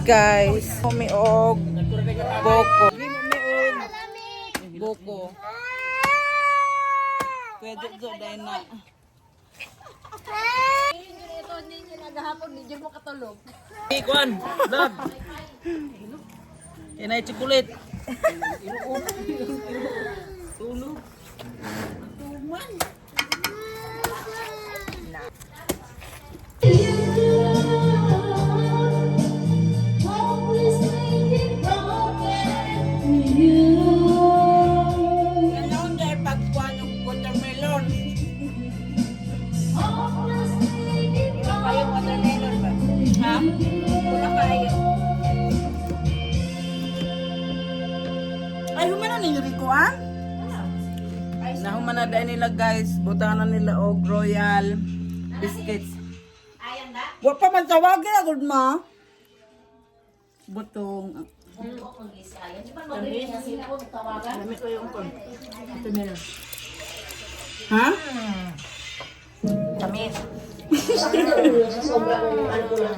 guys. Mi og boko. Mi og boko. Pwede do dahil na. Hey, Kwan, vlog. Yan ay chocolate. Tulog. Ano dahil pagkuhan ng watermelon? Watermelon ba? Ha? Wala kayo. Ay, humana ninyo Rico, ah? Nahumana dahil nila, guys. Butangan na nila og royal biscuits. Wa pa man tawagin agad ma. Butong. Ha? Tamis.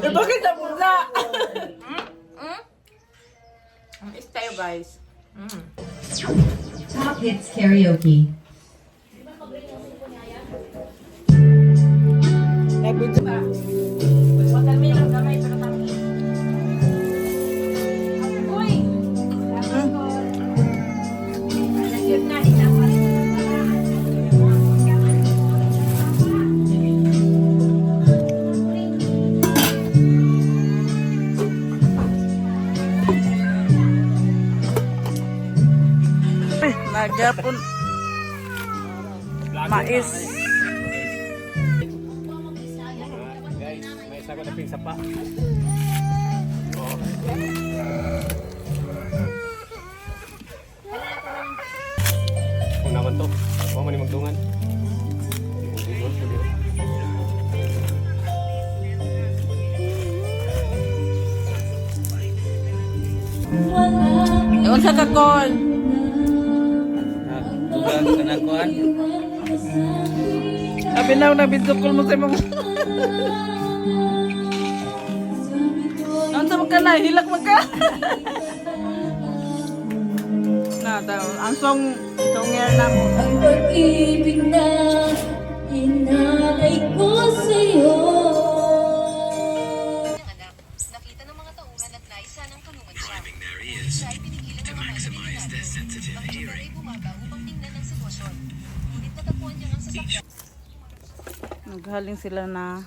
Eh, bakit na muna? Tamis tayo, guys. Top Hits Karaoke. Nag-video ba? Watermelon gamay pero tamis. Uy! Nagyod na, di na pa rin. Nagyapon. Mais. Guys, may isa ko na ping sapa. Kung naman to, huwag mo ni magdungan. Ewan sa kakol. Dugang ka na, Kwan. Abi na, nabidyo mo sa imong. Ano sa ka na? Hilak man ka. Na, tao. Ang song, songer na mo. Ang pag-ibig na inalay ko sa'yo. Anak. Nakita ng mga tauhan at naisa ng tulungan siya. Siya ay pinigilan ng ama ni Leonardo. Ang tsuper ay bumaba upang tingnan ang sitwasyon. Ngunit natagpuan niya ang sasakyan. Naghaling sila na.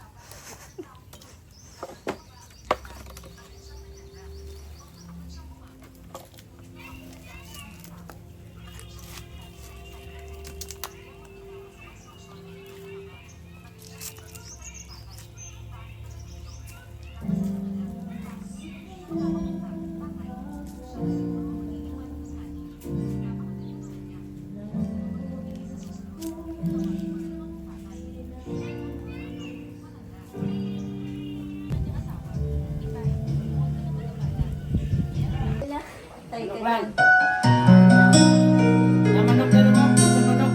Namanok na naman. Sa manok.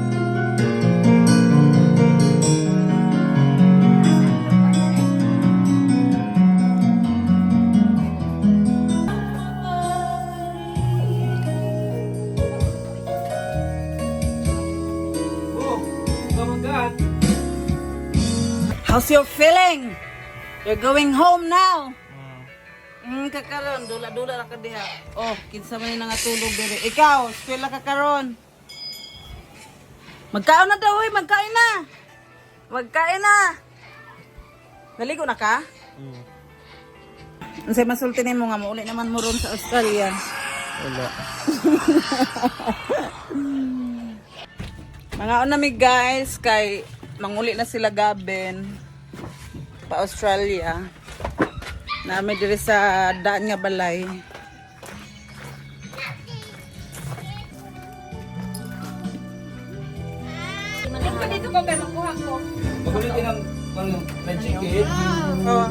Oh, kamanggaan. How's your feeling? You're going home now. Kakaron, dula-dula ra ka diha. Oh, kinsa man ni nangatulog diri. Ikaw, eskwela ka karon. Magkaon na daw, oy, magkain na. Magkain na. Naligo na ka? Mm. Unsay masulti nimo nga mouli naman mo ron sa Australia? Wala. Mga na mi, guys, kay manguli na sila Gabin pa Australia. Nami diri sa daan nga balay. Dito ko ba makuha ko? Magulitin ang pang red chicken. Oh.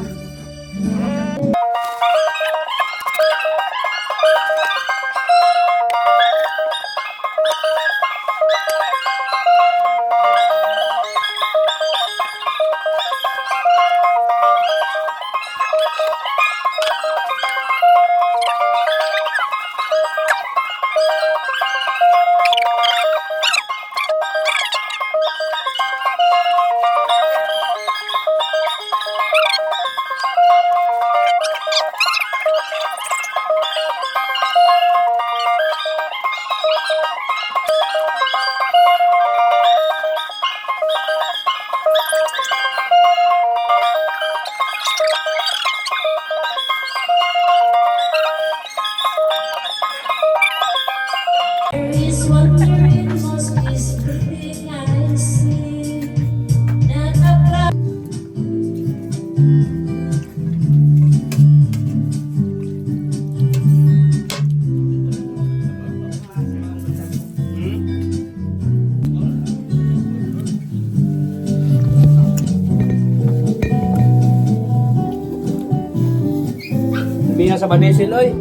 Nga sa Banisil oy.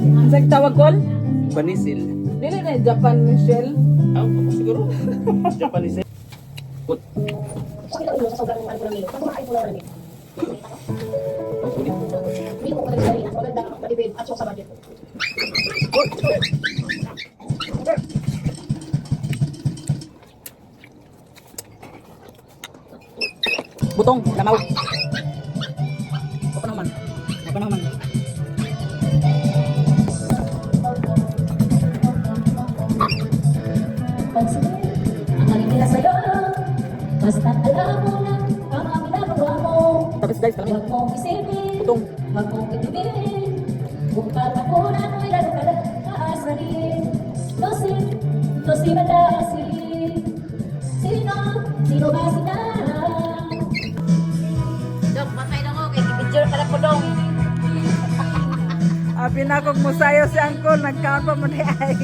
Ang sa tawag kol? Banisil. Dili na Japan Michelle. Ah, ako siguro. Japanese. Put. Oh, sorry. Butong, lamaw. Apa naman? Apa naman? Pansinin ang aling nila sa'yo. Basta alam mo na tama ang ginagawa mo. Tapos guys, kami. Huwag mong isipin, Butong. huwag mong itibin. Kung tatapunan mo'y lalo ka lang aasarin. Tosi, tosi malasi. Sino, sino ba sila? Dong, patay na ko. Kay picture ka na po, dong. Abi na kog musayo si Angkol, nagkaon pa man ay.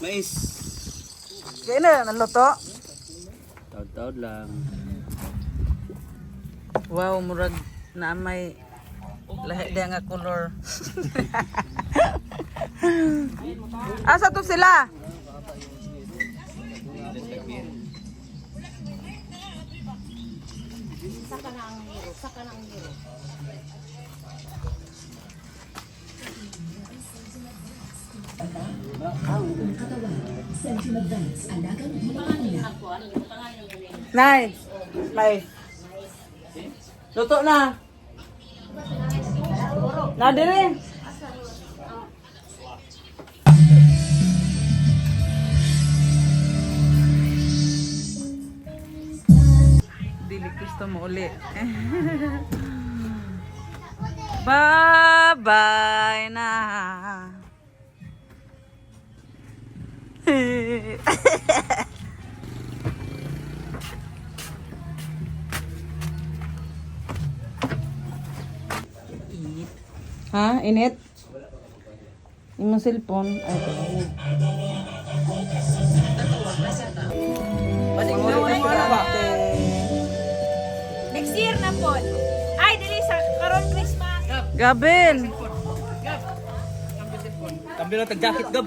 Mais. Kaya na naluto. Taod-taod lang. Wow, murag na may lahi diha nga color. Asa to sila? Nay, may. Luto na. Na dire. Dili gusto mo uli. Bye-bye na. Ha? Init? Imong cellphone. Ay, Next year na po. Ay, dili sa karon Christmas. Gabin! Kambi lang tag-jacket gab.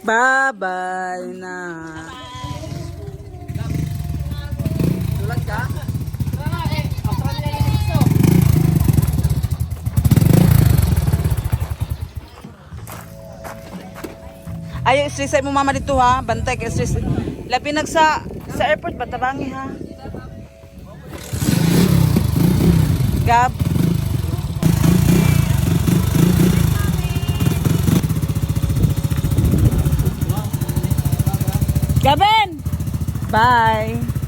Bye-bye na. Tulag ka? Ay, stress mo mama dito ha. Bantay kay stress. Labi nag sa airport ba tabangi ha. Gab. Gabin. Bye.